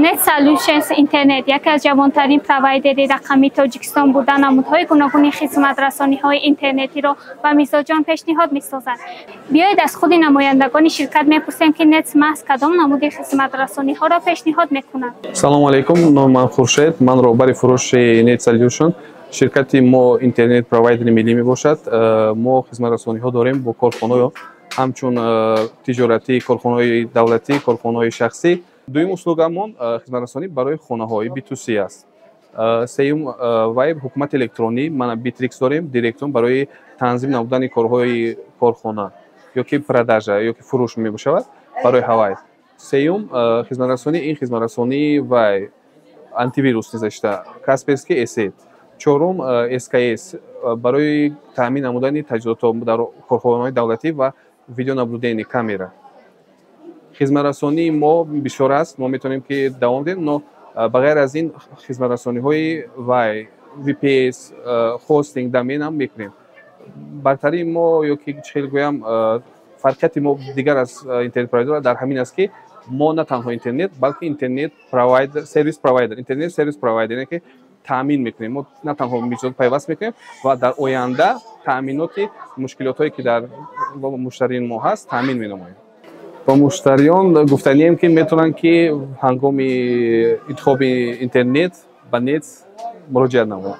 Net Solutions Интернет яке аз ҷавонтарин провайдери рақамии Тоҷикистон буда, намудҳои гуногуни хизматрасониҳои интернетиро ба мизоҷон пешниҳод месозад. Биёед, аз худи намояндагони ширкат мепурсем, ки Нетс маҳз кадом намуди хизматрасониҳоро пешниҳод мекунад. Салому алайкум, номи ман Хуршед, ман роҳбари фурӯши Net Solution. Ширкати мо интернет провайдери миллӣ мебошад. Мо хизматрасониҳо дорем бо корхонаҳо, ҳамчун тиҷоратӣ, корхонаҳои давлатӣ, корхонаҳои шахсӣ. Дуюм услугамон хизматрасонӣ барои хонаҳои B2C аст. Сеюм вай ҳукумати электронӣ, мана Битрикс дорем, директор барои танзим намудани корҳои корхона ё ки продажа ё ки фурӯш мебошад барои ҳавай. Сеюм хизматрасонӣ, ин хизматрасонии вай антивирус низашта Касперский, ЭСЕТ. Чорум СКС барои таъмин намудани таҷҳизотҳо дар корхонаҳои давлатӣ ва видеонаблюдение камера. Хизматрасонии мо бисёр аст, мо метавонем, ки давом диҳем, но ба ғайр аз ин хизматрасониҳои вай VPS, хостинг, домен ҳам мекунем. Бартарии мо ё ки чӣ хел гӯям, фарқияти мо дигар аз интернет провайдер дар ҳамин аст, ки мо на танҳо интернет, балки интернет провайдер, сервис провайдер, интернет сервис провайдер, яъне ки таъмин мекунем. Мо на танҳо мизоҷ пайваст мекунем ва дар оянда таъминоти мушкилотҳое, ки дар муштариёни мо ҳаст, таъмин менамоем. Ба муштариён гуфтанием, ки метавонанд, ки ҳангоми интихоби интернет ба Нетс муроҷиат намоянд.